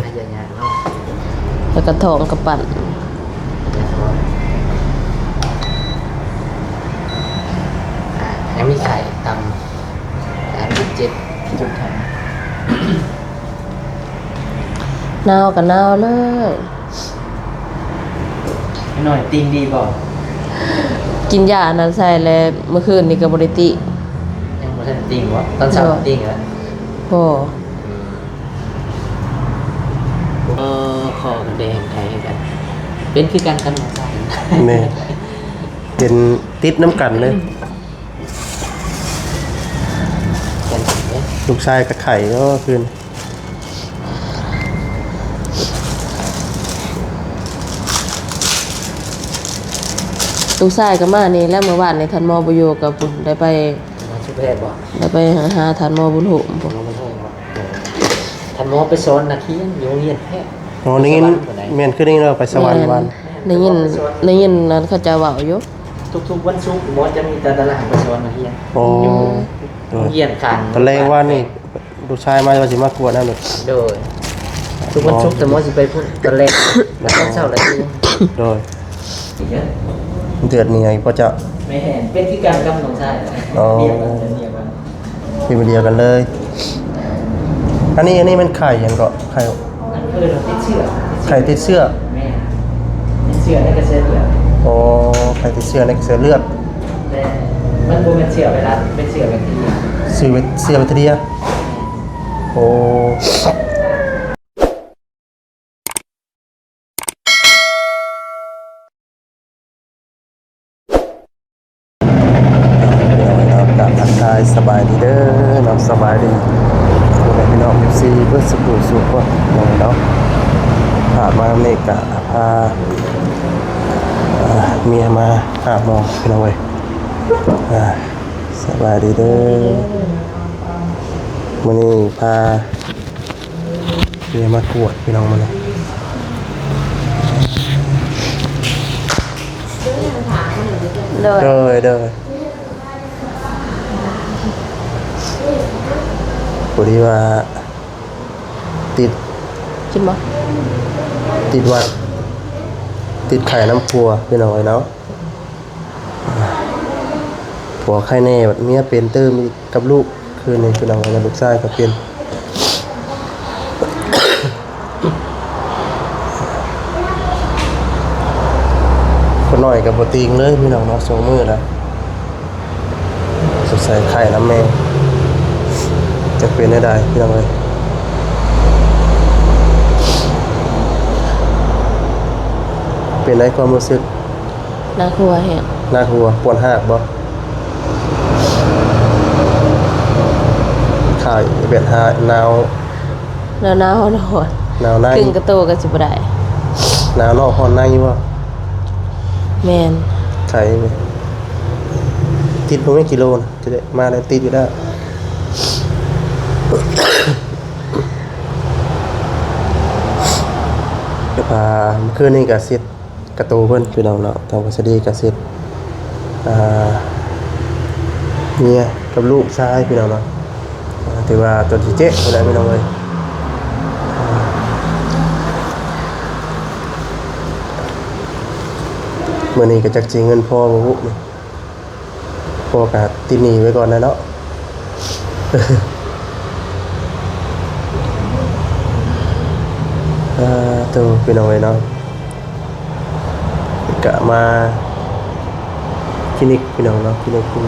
ຫາຍາກເນາະ ແລ້ວກໍທ້ອງກໍປັ່ນ ຍັງມີໄຂ່ຕຳ ສາມສິບເຈັດຈຸດຫ້າ ໜາວກໍໜາວເລີຍ. ນ້ອຍຕິ່ງດີບໍ່? ກິນຢາອັນນັ້ນໃສ່ແລ້ວ ມື້ຄືນນີ້ກໍບໍ່ໄດ້ຕິ. ຍັງບໍ່ທັນຕິ່ງບໍ່? ຕອນເຊົ້າຕິ່ງແລ້ວ? ບໍ່. ເອີ ຄໍກະແດງໄທກັນ ເປັນຄືກັນກັບນ້ອງຊາຍ. ແມ່ນ ເປັນຕິດນຳກັນເລີຍ. ລູກຊາຍກໍໄຂ້ເນາະຄືນ. ລູກຊາຍກໍມານີ້ແຫຼະ ມື້ວານນີ້ທ່ານໝໍບໍ່ຢູ່ ກໍໄດ້ໄປ ໝໍສຸແພດບໍ່? ໄດ້ໄປຫາທ່ານໝໍບຸນໂຮມພຸ້ນ. ໝໍບຸນໂຮມບໍ່? ທ່ານໝໍໄປສອນນັກຮຽນຢູ່ໂຮງຮຽນແພດ. ອໍ ໄດ້ຍິນ ແມ່ນ ຄືໄດ້ຍິນວ່າໄປສະຫວັນ ແມ່ນ ວັນ ໄດ້ຍິນ ໄດ້ຍິນນັ້ນເຂົາເຈົ້າເວົ້າຢູ່. ທຸກໆວັນສຸກໝໍຈະມີຕາຕະລາງໄປສອນນັກຮຽນ. ອໍ ໂດຍ ໂຮງຮຽນຂ້າງ ຕອນແລງວານນີ້ ລູກຊາຍມາວ່າຊິມາກວດນຳ. ໂດຍ ທຸກວັນສຸກ ແຕ່ໝໍຊິໄປພຸ້ນຕອນແລງ ແລ້ວຕອນເຊົ້າແລ້ວຢູ່. ໂດຍ ເດືອດນີ້ໃຫ້ພໍ່ເຈົ້າ. ແມ່ນ ເປັນຄືກັນກັບນ້ອງຊາຍ. ອໍ ເປັນແບບດຽວກັນເລີຍ. ອັນນີ້ ອັນນີ້ແມ່ນໄຂ້ຫຍັງເກາະ? ໄຂ້ ມັນເອີ້ນວ່າຕິດເຊື້ອ ໄຂ້ຕິດເຊື້ອ. ແມ່ນ ຕິດເຊື້ອໃນກະແສເລືອດ. ອໍ ໄຂ້ຕິດເຊື້ອໃນກະແສເລືອດ. ແຕ່ມັນບໍ່ແມ່ນເຊື້ອໄວຣັສ ເປັນເຊື້ອແບັກເຕີເຣຍ. ເຊື້ອແບັກ ເຊື້ອແບັກທີເຣຍ. ແມ່ນ ໂອ້ ກາບທັກທາຍສະບາຍດີເດີເນາະ ສະບາຍດີພໍ່ແມ່ພີ່ນ້ອງ ເອັຟຊີ ເບິດສູ່ຜູ້ສູ່ຄົນເນາະ. ຜ່ານມາມື້ນີ້ກະພາ ເອີ ເມຍມາຫາໝໍພີ່ນ້ອງເອີຍ. ອ່າ ສະບາຍດີເດີ ມື້ນີ້ພາ ເມຍມາກວດພີ່ນ້ອງມື້ນີ້. ໂດຍ ໂດຍ ໂດຍ ພໍດີວ່າຕິດ ກິນບໍ່? ຕິດຫວັດ ຕິດໄຂ້ນຳຜົວພີ່ນ້ອງເອີຍເນາະ. ຜົວໄຂ້ແນ່ ບັດເມຍເປັນຕື່ມອີກກັບລູກ ຄືນນີ້ພີ່ນ້ອງ ແລ້ວລູກຊາຍກໍເປັນ. ຄົນນ້ອຍກໍບໍ່ຕິງເລີຍພີ່ນ້ອງເນາະ ສອງມື້ແລ້ວ. ສົງໄສໄຂ້ນຳແມ່ ຈັກເປັນແນວໃດພີ່ນ້ອງເອີຍ. ເປັນໃດຄວາມຮູ້ສຶກ? ໜັກຫົວແຮງ. ໜັກຫົວ ປວດຮາກບໍ່? ໄຂ້ ແບບຫາ ໜາວ ໜາວໆ ຮ້ອນໆ ໜາວໃນ ຄຶ່ງກະໂຕກໍຊິບໍ່ໄດ້. ໜາວນອກຮ້ອນໃນບໍ່? ແມ່ນ. ໄຂ້ ຕິດບໍ່ແມ່ນກິໂລນະ? ຈະໄດ້ມາໄດ້ຕິດຢູ່ແລ້ວ. ກະພາ ມື້ຄືນນີ້ກະເຊັດກະໂຕເພິ່ນພີ່ນ້ອງເນາະ ທາງພັດສະດີກະເຊັດ ອ່າ ເມຍກັບລູກຊາຍພີ່ນ້ອງເນາະ. ອ່າ ຖືວ່າຕົນຊິເຈະພຸ້ນແຫຼະພີ່ນ້ອງເອີຍ. ອ່າ ມື້ນີ້ກະຈັກຊິເງິນພໍບໍ່ບຸນີ້. ພໍ່ກະຕິດໜີ້ໄວ້ກ່ອນແຫຼະເນາະ. ເອີ ໂຕ ພີ່ນ້ອງເອີຍເນາະ ກະມາຄລີນິກພີ່ນ້ອງເນາະ ຄລີນິກຢູ່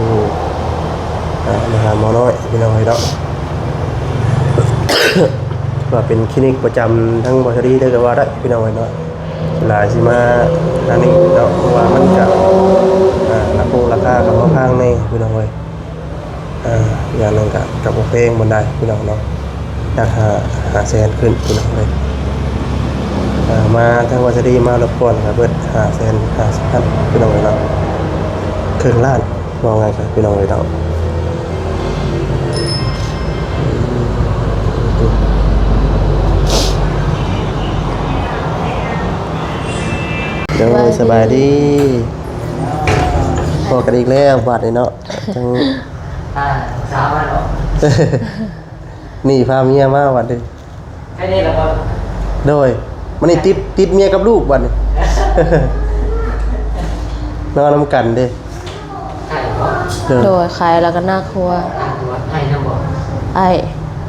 ອ່າ ມາຫາໝໍນ້ອຍພີ່ນ້ອງເອີຍເນາະ. ວ່າເປັນຄລີນິກປະຈຳທັງບໍລິສັດເລີຍກໍວ່າໄດ້ພີ່ນ້ອງເອີຍເນາະ. ຫຼາຍຊິມາທາງນີ້ເນາະ ເພາະວ່າມັນກະ ອ່າ ລາຄາກໍພໍຟັງແດ່ພີ່ນ້ອງເອີຍ. ອ່າ ຢ່າງໜຶ່ງກະ ກະບໍ່ແພງປານໃດພີ່ນ້ອງເນາະ ຈັກຫ້າ ຫ້າແສນຂຶ້ນພີ່ນ້ອງເອີຍ. ອ່າ ມາທາງວັດສະດີມາລົບກ່ອນກະເບິດຫ້າແສນຫ້າສິບພັນພີ່ນ້ອງເອີຍເນາະ ເຄິ່ງລ້ານ ເວົ້າງ່າຍກະພີ່ນ້ອງເອີຍເນາະ. ໂດຍ ສະບາຍດີ ພໍ້ກັນອີກແລ້ວບາດນີ້ເນາະ. ທັງ ອ່າ ສາວມາເນາະ ນີ້ພາເມຍມາບັດນີ້. ໄຄແນ່ລະບໍ່? ໂດຍ ບັດນີ້ຕິດ ຕິດເມຍກັບລູກບັດນີ້ ນອນນຳກັນເດ້. ໄຂ້ບໍ່? ໂດຍ ໂດຍ ໄຂ້ແລ້ວກໍໜັກຫົວ. ໜັກຫົວ ໄອນຳບໍ່? ໄອ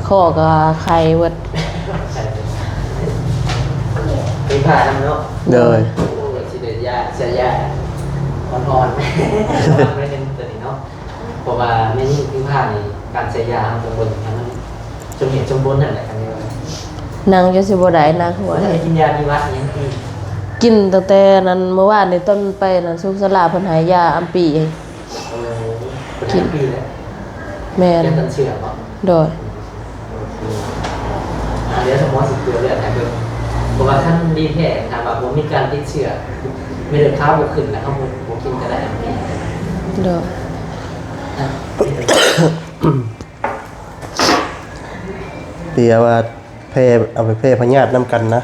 ຄໍກໍໄຂ້ເບິດ. ໄຂ້ເບິດ ເປັນພານຳເນາະ. ໂດຍ ໂອ້ຍ ຊິໄດ້ຢາ ໃສ່ຢາອ່ອນໆ ໜ້ອຍໜຶ່ງຕົວນີ້ເນາະ. ເພາະວ່າແມ່ຍິງເປັນພານນີ້ ການໃສ່ຢາເຮົາຕ້ອງເບິ່ງໃຫ້ມັນສົມເຫດສົມຜົນຫັ້ນແຫຼະ ຄັນວ່າ ນັ່ງຈົນຊິບໍ່ໄດ້ ໜັກຫົວ. ບໍ່ໄດ້ກິນຢາທີ່ວັດຫຍັງຕິ? ກິນຕັ້ງແຕ່ນັ້ນ ມື້ວານນີ້ຕອນໄປນັ້ນ ສຸກສາລາເພິ່ນໃຫ້ຢາອຳປີ. ເອີ ເພິ່ນໃຫ້ອຳປີແຫຼະ. ແມ່ນ ຢາຕ້ານເຊື້ອບໍ? ໂດຍ. ອ່າ ດຽວສະໝໍຊິຕົວເລືອດໃຫ້ເບິ່ງ ເພາະວ່າຄັນດີແທ້ ຖ້າວ່າບໍ່ມີການຕິດເຊື້ອ ເມັດເລືອດຂາວບໍ່ຂຶ້ນ ແລ້ວເຮົາບໍ່ ບໍ່ກິນກໍໄດ້. ໂດຍ. ອ່າ ເພື່ອວ່າແຜ່ ເອົາໄປແຜ່ພະຍາດນຳກັນນະ.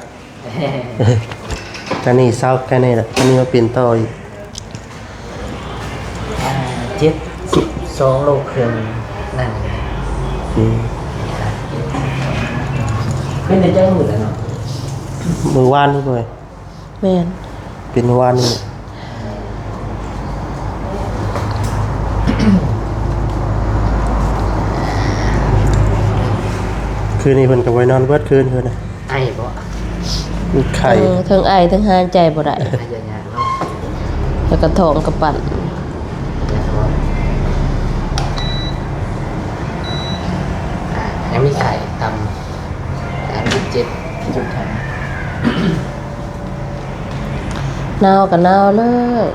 ອັນນີ້ເຊົາ ອັນນີ້ລະ ອັນນີ້ມາເປັນຕໍ່ອີກ. ອ່າ ເຈັດສິບສອງໂລເຄິ່ງນັ້ນ. ອືມ ເປັນໄດ້ຈັກມື້ແລ້ວເນາະ? ມື້ວານນີ້ເວີຍ. ແມ່ນ ເປັນມື້ວານນີ້. ຄືນນີ້ເພິ່ນກໍບໍ່ໄດ້ນອນເບິດຄືນເພິ່ນນະ. ໄອບໍ່? ໄຂ້ ເອີ ເທິງໄອເທິງຫາຍໃຈບໍ່ໄດ້. ໄອຍາກໆເນາະ. ແລ້ວກໍທ້ອງກໍປັ່ນ. ອ່າ ຍັງມີໄຂ້ຕ່ຳ ສາມສິບເຈັດຈຸດຫ້າ. ໜາວກໍໜາວເລີຍ.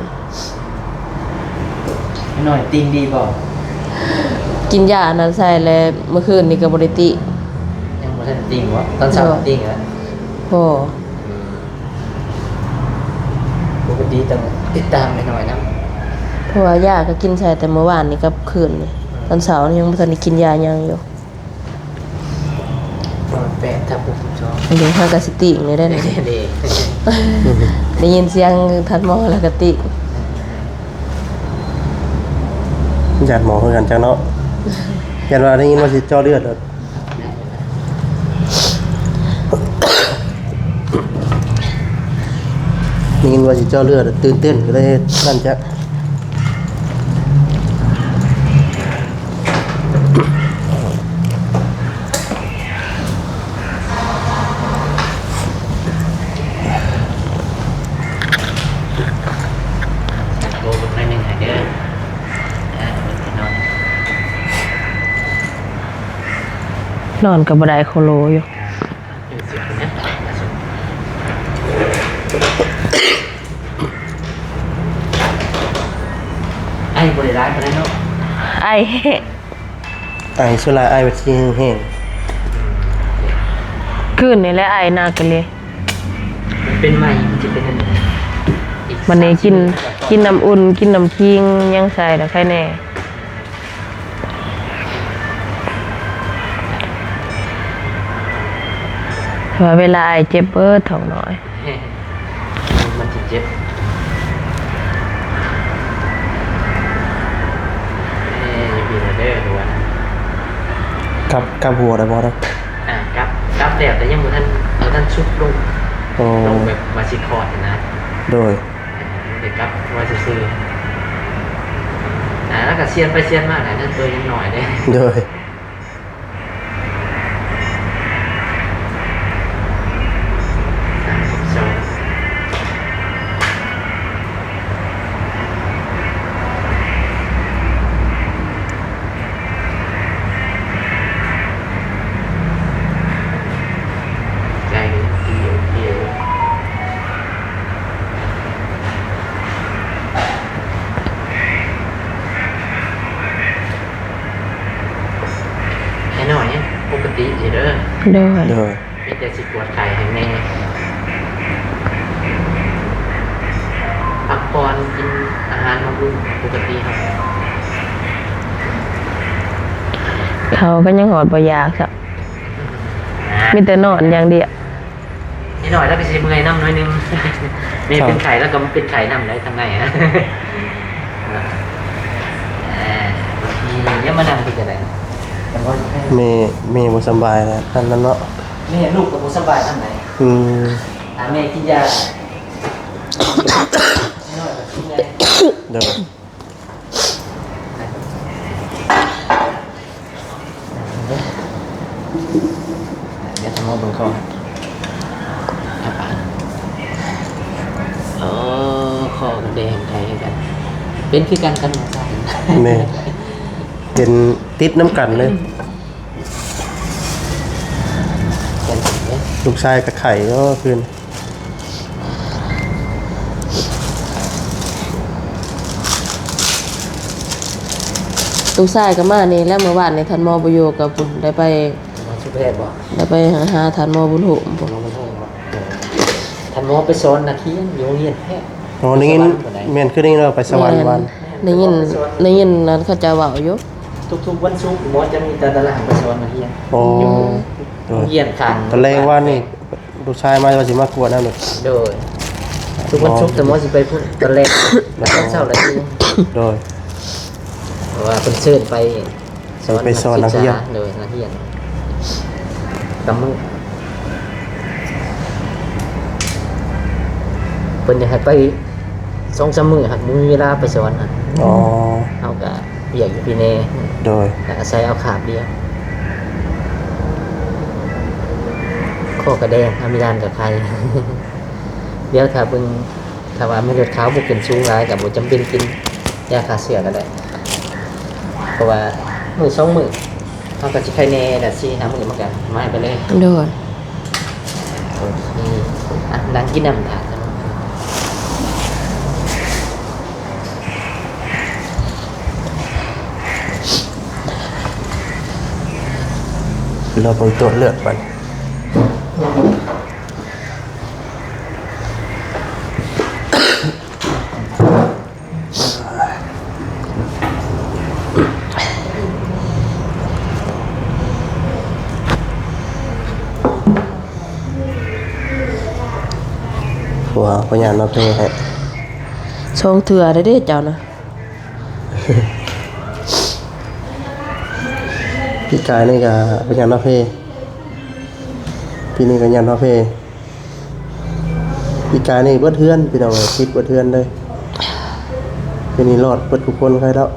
ນ້ອຍຕິ່ງດີບໍ່? ກິນຢາອັນນັ້ນໃສ່ແລ້ວ ມື້ຄືນນີ້ກໍບໍ່ໄດ້ຕິ. ຍັງບໍ່ທັນຕິ່ງບໍ່? ຕອນເຊົ້າຕິ່ງແລ້ວ? ບໍ່. ອືມ ປົກກະຕິຕ້ອງຕິດຕາມແມ່ນ້ອຍນຳ ເພາະວ່າຢາກໍກິນໃສ່ແຕ່ມື້ວານນີ້ກັບຄືນນີ້. ອືມ ຕອນເຊົ້ານີ້ຍັງບໍ່ທັນໄດ້ກິນຢາຫຍັງຢູ່. ປະມານແປດທັບຫົກສິບສອງ. ເດ້ ຫາກະຊິຕິງນີ້ໄດ້ນີ້. ເດ້ ໄດ້ຍິນສຽງທ່ານໝໍແລ້ວກະຕິງ. ຢ້ານໝໍຄືກັນຈັກເນາະ. ຢ້ານວ່າໄດ້ຍິນວ່າຊິເຈາະເລືອດໂລດ. ໄດ້ຍິນວ່າຊິເຈາະເລືອດ ຕື່ນເຕັ້ນກໍເລີຍເຮັດນັ້ນຈັກ. ໂທເບິ່ງໜ້ອຍໜຶ່ງໃຫ້ເດີ. ອ່າ ນອນ ນອນກໍບໍ່ໄດ້ໂຄໂລຢູ່. ໄອບໍ່ໄດ້ຫຼາຍປານໃດເນາະ? ໄອ ໄອສ່ວນຫຼາຍ ໄອແບບຊິແຮງໆ. ຄືນນີ້ແຫຼະໄອໜັກອີ່ຫຼີ. ມັນເປັນໃໝ່ ມັນຊິເປັນອັນນີ້. ບັດນີ້ກິນ ກິນນ້ຳອຸ່ນ ກິນນ້ຳຂີງຫຍັງໃສ່ລະໄຄແນ່. ວ່າເວລາໄອເຈັບເບີດທ້ອງນ້ອຍ. ມັນຊິເຈັບ. ເອີ ຢູ່ພີ້ລະເດີ ກັບ ກັບຫົວໄດ້ບໍ່? ອ່າ ກັບ ກັບແລ້ວ ແຕ່ຍັງບໍ່ທັນ ບໍ່ທັນສຸດລົງ. ໂອ້ ລົງແບບວ່າຊິຄອດນະ. ໂດຍ. ເອີ ມັນໄດ້ກັບວ່າຊື່ໆ. ອ່າ ແລ້ວກໍສຽນໄປສຽນມາແຫຼະ ນັ້ນໂຕຍັງນ້ອຍເດ້. ໂດຍ. ສາມສິບສອງ. ໃກ້ ໂອເຄ ໂອເຄ. ໄອ້ນ້ອຍ ປົກກະຕິຢູ່ເດີ. ໂດຍ. ໂດຍ. ມີແຕ່ຊິກວດໄຂ້ໃຫ້ແມ່ ພັກຜ່ອນ ກິນອາຫານບຳລຸງປົກກະຕິເຮົາ. ເຂົາກໍຍັງຮອດບໍ່ຢາກຊ້ຳ ມີແຕ່ນອນຢ່າງດຽວ. ນິດໜ້ອຍລາວກໍຊິເມື່ອຍນຳໜ້ອຍໜຶ່ງ. ແມ່ເປັນໄຂ້ລາວກໍເປັນໄຂ້ນຳໄດ໋ທາງໃນ. ເອີ ບາງທີຢ່າມານັ່ງທີ່ກະໄດ້. ແມ່ ແມ່ບໍ່ສະບາຍແລ້ວ ອັນນັ້ນເນາະ. ແມ່ ລູກກໍບໍ່ສະບາຍນຳໄດ໋. ອືມ ຖ້າແມ່ກິນຢາ ໂດຍ ດຽວທຳມາເບິ່ງຄອ ເອີ ຄອກະແດງໄທກັນ ເປັນຄືກັນກັບນ້ອງຊາຍ ແມ່ນ ເປັນຕິດນຳກັນເລີຍ. ເປັນ ລູກຊາຍກະໄຂ້ເນາະຄືນ ລູກຊາຍກະມານີ້ແຫຼະ ມື້ວານນີ້ທ່ານໝໍບໍ່ຢູ່ ກະພຸ້ນ ໄດ້ໄປ ໝໍສຸແພດບໍ່? ໄດ້ໄປຫາທ່ານໝໍບຸນໂຮມພຸ້ນ ໝໍບຸນໂຮມບໍ່? ທ່ານໝໍໄປສອນນັກຮຽນຢູ່ໂຮງຮຽນແພດ ອໍ ໄດ້ຍິນ ແມ່ນ ຄືໄດ້ຍິນວ່າໄປສະຫວັນ ແມ່ນ ວານ ໄດ້ຍິນ ໄດ້ຍິນນັ້ນເຂົາເຈົ້າເວົ້າຢູ່ ທຸກໆວັນສຸກໝໍຈະມີແຕ່ຕາລາງໄປສອນນັກຮຽນ ອໍ ຢູ່ໂຮງຮຽນຂ້າງ ຕອນແລງວານນີ້ ລູກຊາຍມາວ່າຊິມາກວດນຳ ໂດຍ ທຸກວັນສຸກແຕ່ໝໍຊິໄປພຸ້ນ ຕອນແລງ ຕອນເຊົ້າລະຢູ່ ໂດຍ ເພາະວ່າເພິ່ນເຊີນໄປສອນ ໄປສອນນັກຮຽນ ໂດຍ ນັກຮຽນ ກຳມື້ ເພິ່ນຢາກໃຫ້ໄປສອງສາມມື້ ຫາກບໍ່ມີເວລາໄປສອນ ອໍ ເຮົາກະ ວຽກຢູ່ພີແນ່ ໂດຍ ກະອາໄສເອົາຄາບດຽວ ຄອກະແດງ ອາມີດານກະໄຄ ດຽວຖ້າເບິ່ງ ຖ້າວ່າເມັດເລືອດຂາວບໍ່ຂຶ້ນສູງຫຼາຍ ກະບໍ່ຈຳເປັນກິນຢາຂ້າເຊື້ອກະໄດ້ ເພາະວ່າມື້ສອງມື້ ເຮົາກະຊິໄຄແນ່ ແລ້ວສີ່ຫ້າມື້ມັນກະມາໄປເລີຍ ໂດຍ ໂອເຄ ອ່ະ ນັ່ງກິນນ້ຳຖ້າ ລອເບິ່ງຕົວະເລືອດບາດນີ້ ຜົວເອົາພະຍາດມາເພໃຫ້ ສອງເທື່ອແລ້ວເດ້ເຈົ້ານະ. ປີກາຍນີ້ກະເປັນຫຍັງເນາະເພ ປີນີ້ກະຫຍັງເນາະເພ ປີກາຍນີ້ເບິດເຮືອນພີ່ນ້ອງເອີຍ ຕິດເບິດເຮືອນເລີຍ ປີນີ້ລອດເບິດທຸກຄົນໄຄແລ້ວ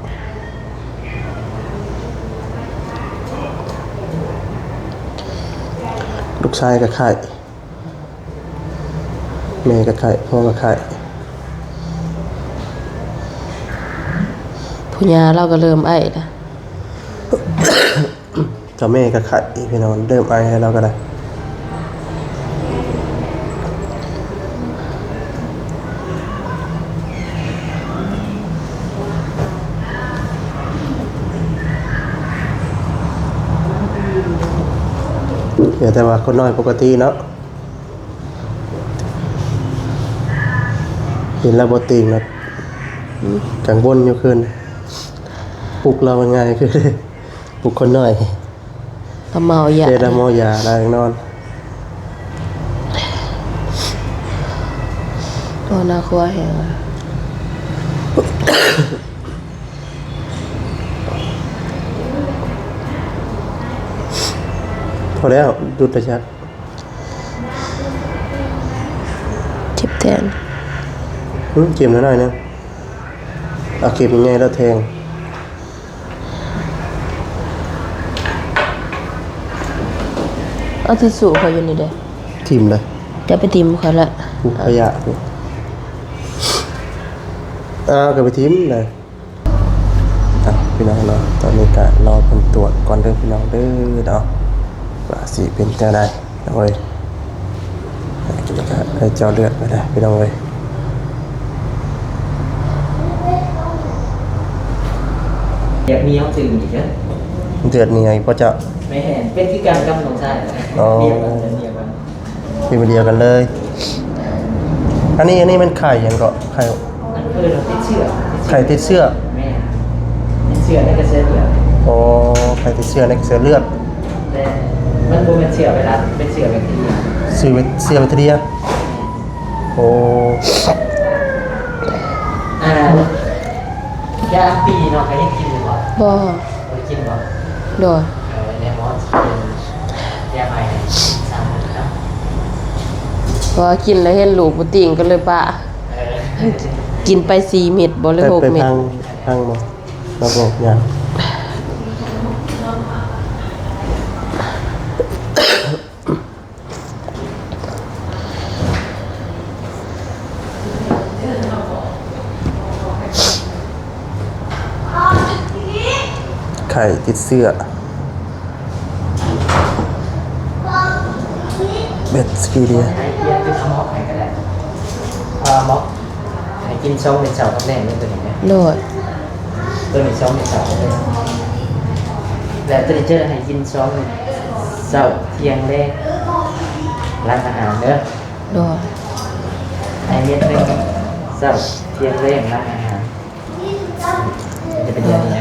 ລູກຊາຍກະໄຂ້ ແມ່ກະໄຂ້ ພໍ່ກະໄຂ້ ຜູ້ຍ່າລາວກະເລີ່ມໄອລະ ກະແມ່ກະໄຂ້ພີ່ນ້ອງ ເລີ່ມໄອແລ້ວລາວກະໄດ້ ແຕ່ວ່າຄົນນ້ອຍປົກກະຕິເນາະ. ເຫັນລາວບໍ່ຕື່ນລະ ອືມ ກັງວົນຢູ່ຄືນ ປຸກລາວງ່າຍຄື ປຸກຄົນນ້ອຍ ລາວເມົາຢາ ເຮັດລາວເມົາຢາ ລາວຍັງນອນ ໂອ້ ໜ້າກົວແຮງ ພໍແລ້ວ ດຸດລະຈັກ. ເຈັບແທນ ຫຶ ເຈັບໜ້ອຍໆ ນະ ເອົາເຂັມໃຫຍ່ໆ ແລ້ວແທງ ເອົາທິດຊູຂ້ອຍຢູ່ນີ້ເດ້ ຖິ້ມເດ້ ຢ່າໄປຖິ້ມຂ້ອຍລະ ອຸ ຂະຫຍະ ອ້າວ ກະໄປຖິ້ມເດ້. ອ່ະ ພີ່ນ້ອງເນາະ ຕອນນີ້ກະລໍເພິ່ນກວດກ່ອນເດີພີ່ນ້ອງເດີເນາະ ວ່າຊິເປັນຈັ່ງໃດເອີຍ ແລ້ວກະໃຫ້ເຈາະເລືອດໄປເດີພີ່ນ້ອງເອີຍ ຢາກມີເຮົາຈື່ອີກເດີ ເລືອດນີ້ໃຫຍ່ບໍ່ເຈົ້າ ແມ່ນ ເປັນຄືກັນກັບນ້ອງຊາຍ ອໍ ເປັນແບບນັ້ນ ເປັນແບບດຽວກັນເລີຍ ອັນນີ້ ອັນນີ້ແມ່ນໄຂ້ຫຍັງເກາະ ໄຂ້ ອັນເອີ້ນວ່າຕິດເຊື້ອ ໄຂ້ຕິດເຊື້ອ ແມ່ນ ຕິດເຊື້ອໃນກະແສເລືອດ ອໍ ໄຂ້ຕິດເຊື້ອໃນກະແສເລືອດ ແຕ່ມັນບໍ່ແມ່ນເຊື້ອໄວຣັສ ເປັນເຊື້ອແບັກທີເຣຍ ເຊື້ອແບັກທີເຣຍ ໂອ້ ອ່າ ຢາອັດປີເນາະ ກະຍັງກິນຢູ່ບໍ່? ບໍ່ ບໍ່ໄດ້ກິນບໍ່? ໂດຍ ເອີ ແມ່ໝໍຊິກິນຢາໃໝ່ສາມມື້ເນາະ ເພາະວ່າກິນແລ້ວເຫັນລູກບໍ່ຕິງ ກໍເລີຍປະ. ເອີ ກິນໄປສີ່ເມັດບໍ່ ຫຼື ຫົກເມັດ. ໄປພັງ ພັງບໍ່? ລະບອກຫຍັງ? ໄຂ້ຕິດເຊື້ອ ແບັກທີເຣຍ. ໃຫ້ເປັນໝໍໃຫ້ກໍໄດ້ ເພາະວ່າໝໍໃຫ້ກິນສອງເມັດເຊົ້າກັບແລງເດີ ໂຕນີ້ເດີ. ໂດຍ. ໂຕນີ້ສອງເມັດເຊົ້າກັບແລງ ແລ້ວໂຕນີ້ຈະໃຫ້ກິນສອງເມັດເຊົ້າ ທ່ຽງ ແລງ ຫຼັງອາຫານເດີ. ໂດຍ. ໃຫ້ເມັດໜຶ່ງເຊົ້າ ທ່ຽງ ແລງ ຫຼັງອາຫານ. ຈະເປັນຢ່າງໃດ?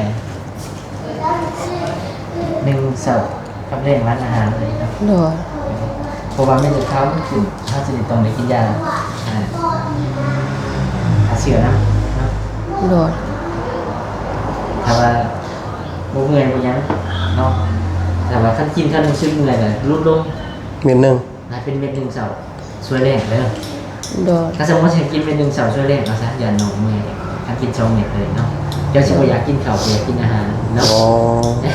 ໜຶ່ງເຊົ້າກັບແລງຫຼັງອາຫານເລີຍເນາະ. ໂດຍ. ເພາະວ່າເມັດເລືອດຂາວມັນຂຶ້ນ ເຮົາຈະຕ້ອງໄດ້ກິນຢາ ອ່າ ຂ້າເຊື້ອນຳເນາະ. ໂດຍ. ຖ້າວ່າບໍ່ເມື່ອຍບໍ່ຫຍັງເນາະ ຖ້າວ່າຄັນກິນ ຄັນຮູ້ສຶກເມື່ອຍກໍຫຼຸດລົງເມັດໜຶ່ງ ໃຫ້ເປັນເມັດໜຶ່ງເຊົ້າຊ່ວຍແລງເດີ. ໂດຍ. ຖ້າສົມມຸດໃຫ້ກິນເມັດໜຶ່ງເຊົ້າຊ່ວຍແລງ ເອົາຊະ ຢ້ານນ້ອງເມື່ອຍ ຄັນກິນສອງເມັດເລີຍເນາະ ເຈົ້າຊິບໍ່ຢາກກິນເຂົ້າ ບໍ່ຢາກກິນອາຫານເນາະ. ອໍ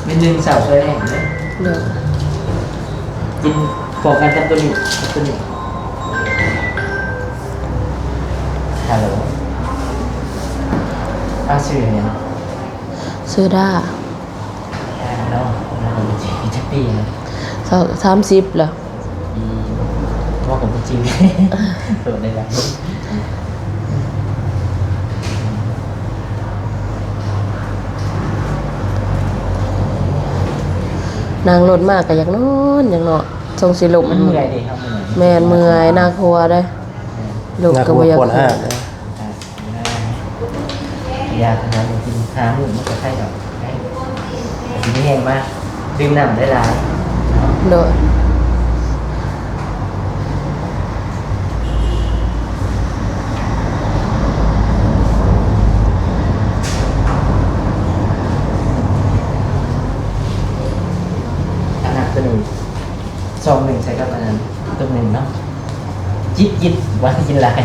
ເມັດໜຶ່ງເຊົ້າຊ່ວຍແລງເດີ. ໂດຍ. ກິນພ້ອມກັນກັບໂຕນີ້ ກັບໂຕນີ້. ຮັລໂຫຼ ອ້າ ຊື່ຫຍັງ? ຊື່ດາ. ເນາະ ເນາະ ເປັນຈັກປີແລ້ວ? ສາມສິບແລ້ວ. ອືມ ເວົ້າກໍບໍ່ຈິງ ໂດນໄດ້ລະ. ນັ່ງລົດມາກໍຢາກນອນ ຢາກນອນ ຊົງຊິລົມ. ມັນເມື່ອຍເດ້ ເຮົາເມື່ອຍ. ແມ່ນ ເມື່ອຍ ໜັກຫົວເດ້. ແມ່ນ. ລຸກກໍບໍ່ຢາກ ໜັກຫົວ ປວດຫ້າງເດ້. ອ່າ ຢາກຫາກິນ ຫ້າມື້ມັນກໍໄຄອອກໄດ້ ກໍຊິມີແຮງມາດື່ມນ້ຳຫຼາຍໆເນາະ. ໂດຍ. ອັນນັ້ນຕົວໜຶ່ງ ຊອງໜຶ່ງໃສ່ກັບອັນນັ້ນຕົວໜຶ່ງເນາະ. ຈິບກິນ ວ່າກິນຫຼາຍ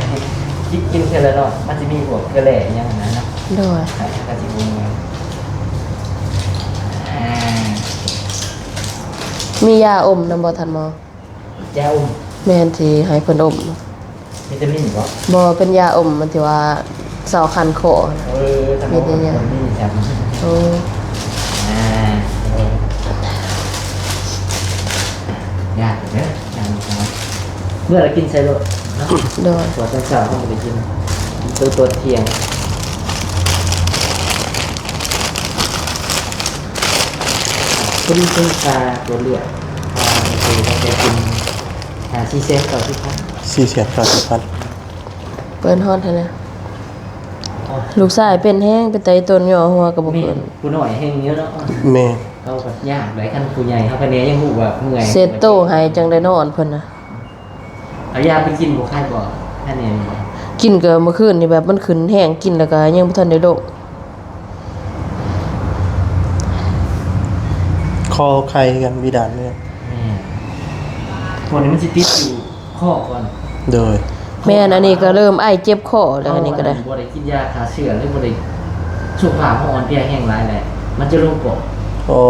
ຈິບກິນເທື່ອລະໜ້ອຍ ມັນຊິມີພວກເກືອແຮ່ອີ່ຫຍັງຫັ້ນນະເນາະ. ໂດຍ. ອ່າ ກໍຊິບໍ່ເມື່ອຍ. ອ່າ ມີຢາອົມນຳບໍ່ທ່ານໝໍ? ຢາອົມ? ແມ່ນ ທີ່ໃຫ້ເພິ່ນອົມ. ວິຕາມິນບໍ? ບໍ່ ເປັນຢາອົມ ມັນທີ່ວ່າເຊົາຄັນຄໍ. ເອີ ເຮັດຫຍັງ? ໂອ້ ອ່າ ໂອ້ ຢາກເດີ ເມື່ອລະກິນໃສ່ໂລດເນາະ. ໂດຍ. ເພາະວ່າຕອນເຊົ້າເຮົາບໍ່ໄດ້ກິນ ໂຕຕອນທ່ຽງ ຄົນເບິ່ງຄ່າຕົວເລືອກ ອ່າ ໂຕໄດ້ກິນ ອ່າ ສີ່ແສນເກົ້າສິບພັນ. ສີ່ແສນເກົ້າສິບພັນ. ເປີດຮອດຫັ້ນແຫຼະ. ລູກຊາຍເປັນແຮງ ເປັນຕາອີ່ຕົນ ຫຍໍ້ຫົວກໍບໍ່ຂຶ້ນ. ຜູ້ນ້ອຍແຮງເຍອະເນາະ. ແມ່ນ. ເຮົາກໍຍາກໄດ໋ ຄັນຜູ້ໃຫຍ່ເຮົາກະແດ່ຍັງຮູ້ວ່າເມື່ອຍ ເຊັດໂຕໃຫ້ຈັ່ງໄດ້ນອນເພິ່ນນະ. ເອົາຢາໄປກິນບໍ່ ໄຄບໍ່? ອັນນີ້ບໍ່ ກິນກໍມື້ຄືນນີ້ແບບມັນຂຶ້ນແຮງ ກິນແລ້ວກໍຍັງບໍ່ທັນໄດ້ລົງ. ຄໍໄຄກັນ ມີດານເລືອດ. ແມ່ນ. ພວກນີ້ມັນຊິຕິດຢູ່ຄໍກ່ອນ. ໂດຍ. ແມ່ນ ອັນນີ້ກໍເລີ່ມໄອເຈັບຄໍແລ້ວ ອັນນີ້ກໍໄດ້. ບໍ່ໄດ້ກິນຢາຂ້າເຊື້ອ ຫຼືບໍ່ໄດ້ ສຸຂະພາບເຮົາອ່ອນເພຍແຮງຫຼາຍແຫຼະ ມັນຈະລົງປອດ. ໂອ້.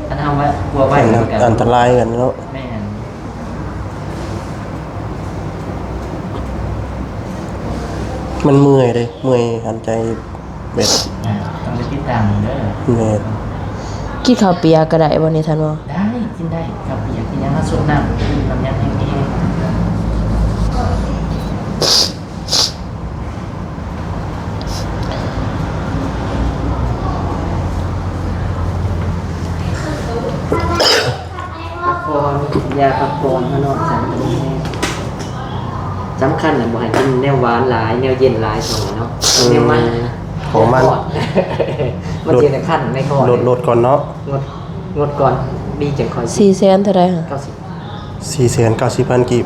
ອັນເຮົາວ່າກົວໄວ ອັນ ມັນກໍອັນຕະລາຍກັນເນາະ. ແມ່ນ. ມັນເມື່ອຍເດ້ ເມື່ອຍຫັນໃຈແບບ ອ່າ ຕ້ອງໄດ້ຕິດຕາມເດີ. ແມ່ນ. ກິນເຂົ້າປຽກກໍໄດ້ບໍ່ນີ້ທ່ານໝໍ? ໄດ້ ກິນໄດ້ ເຂົ້າປຽກກິນຫຍັງ ເຮົາຊົດນ້ຳ ກິນນ້ຳຫຍັງແຫ້ງໆ. ພັກຜ່ອນ ຢາພັກຜ່ອນ ເຮົານອນໃສ່ ສຳຄັນນະ ບໍ່ໃຫ້ກິນແນວຫວານຫຼາຍ ແນວເຢັນຫຼາຍ ຊ່ວງນີ້ເນາະ. ອືມ. ແນວມັນ ຂອງມັນ ມັນຊິໄດ້ຄັນໃນຄໍ. ລົດ ລົດກ່ອນເນາະ. ງົດ ງົດກ່ອນ ດີຈັ່ງຄ່ອຍ. ສີ່ແສນເທົ່າໃດຫະ? ເກົ້າສິບ. ສີ່ແສນເກົ້າສິບພັນກີບ.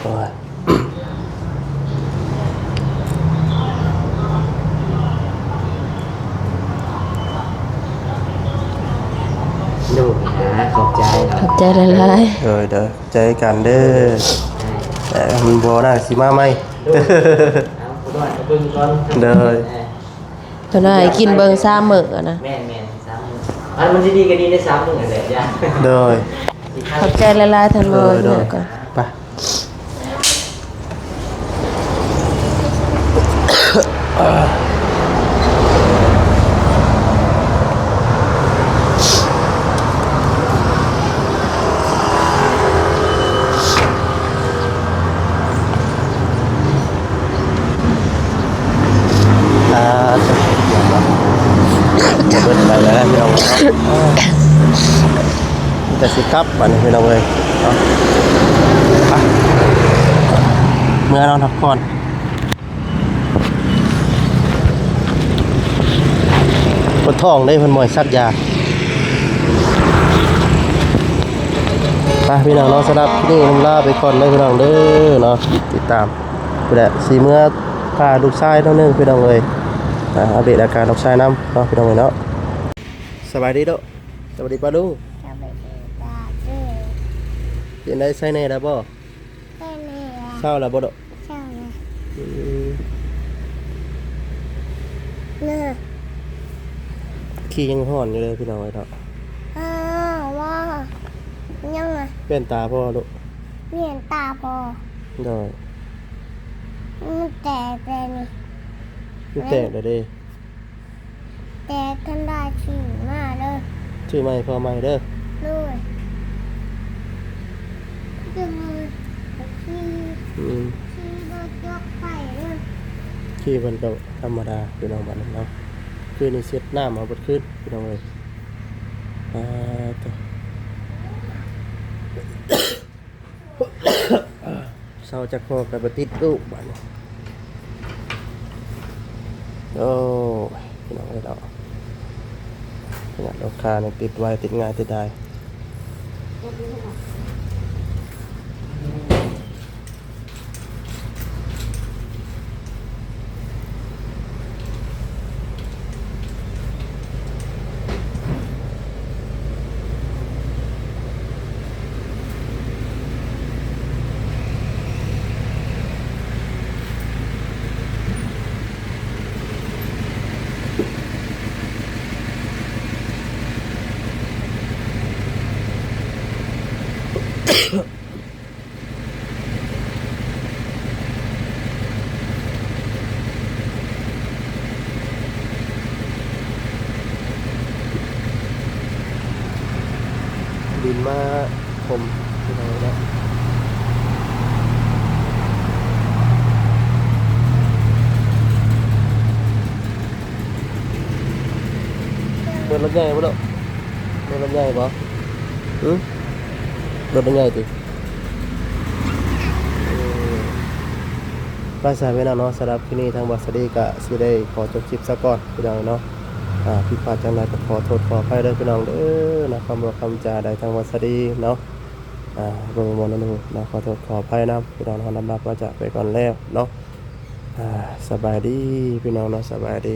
ໂອ້ຍ. ລູກນະ ຂອບໃຈເນາະ ຂອບໃຈຫຼາຍໆ ໂດຍໆ ຂອບໃຈກັນເດີ ເອີ ມັນບໍ່ນາຊິມາໃໝ່ ເອົາຜູ້ນ້ອຍກໍເບິ່ງກ່ອນ ໂດຍ ເອີ ເພິ່ນວ່າໃຫ້ກິນເບິ່ງສາມມື້ນະ ແມ່ນໆ ສາມມື້ ອັນມັນຊິດີກໍດີໃນສາມມື້ຫັ້ນແຫຼະ ໂດຍ ຂອບໃຈຫຼາຍໆ ທ່ານໝໍ ເອີ ໂດຍ ໄປ ອ່າ ເບິດໄປແລ້ວພີ່ນ້ອງເນາະ ມີແຕ່ຊິກັບບາດນີ້ພີ່ນ້ອງເອີຍ ເອົາ ໄປ ເມືອນອນພັກຜ່ອນ ປວດທ້ອງເດ້ ເພິ່ນບໍ່ໃຫ້ສັກຢາ ໄປພີ່ນ້ອງເນາະ ສຳລັບຄລິບນີ້ລຳລາໄປກ່ອນເດີພີ່ນ້ອງເດີເນາະ ຕິດຕາມ ພຸ້ນແຫຼະ ຊິເມືອພາລູກຊາຍໜ້ອຍໜຶ່ງພີ່ນ້ອງເອີຍ ອ່າ ອັບເດດອາການລູກຊາຍນຳເນາະ ພີ່ນ້ອງເອີຍເນາະ ສະບາຍດີເນາະ ສະບາຍດີປ້າລຸງ ສະບາຍດີປ້າລຸງ ເປັນໃດ ໄຊແນ່ແລ້ວບໍ່? ໄຊແນ່ແລ້ວ ເຊົາແລ້ວບໍ່ເດາະ? ເຊົາແລ້ວ ອືມ ເລີ ຂີ້ຍັງຮ້ອນຢູ່ເດີພີ່ນ້ອງເອີຍເນາະ ອ້າວ ວ່າ ຍັງນະ ແວ່ນຕາພໍ່ລູກ ແວ່ນຕາພໍ່ ໂດຍ ມັນແຕກແລ້ວນີ້ ມັນແຕກແລ້ວເດ້ ແຕ່ຄັນໄດ້ຊື້ມາເດີ ຊື້ໃໝ່ພໍໃໝ່ເດີ ໂດຍ ຊື້ໃໝ່ ຂີ່ ອືມ ຂີ່ລົດຈັກໄປເດີ ຂີ່ເພິ່ນກໍທຳມະດາພີ່ນ້ອງ ບາດນີ້ເນາະ ຄືນນີ້ເຊັດນ້ຳເອົາເບິດຄືນພີ່ນ້ອງເອີຍ ອ່າ ໂທ້. ເຊົາຈັກພໍກໍບໍ່ຕິດລູກບາດນີ້ ໂອ້ຍ ພີ່ນ້ອງເອີຍເນາະ ຂະໜາດລູກຄ້ານີ້ຕິດໄວ ຕິດງ່າຍ ຕິດດາຍ. ບິນມາຖົມພີ່ນ້ອງເນາະ ເປັນລົດໃຫຍ່ບໍ່ເນາະ ເປັນລົດໃຫຍ່ບໍ່? ຫື? ລົດໃຫຍ່ຕິ? ເອີ ໄປຊະພີ່ນ້ອງເນາະ ສຳລັບຄລິບນີ້ທາງບ່າວສາລີກະຊິໄດ້ຂໍຈົບຄລິບຊະກ່ອນພີ່ນ້ອງເນາະ ອ່າ ຜິດພາດຈັ່ງໃດກໍຂໍໂທດຂໍອະໄພເດີພີ່ນ້ອງເດີເນາະ ຄຳເວົ້າຄຳຈາໃດທາງບ່າວສາລີເນາະ ອ່າ ບໍ່ແມ່ນບໍ່ໜູເນາະ ຂໍໂທດຂໍອະໄພນຳພີ່ນ້ອງເນາະ ລຳລາພາຈາກໄປກ່ອນແລ້ວເນາະ ອ່າ ສະບາຍດີພີ່ນ້ອງເນາະ ສະບາຍດີ.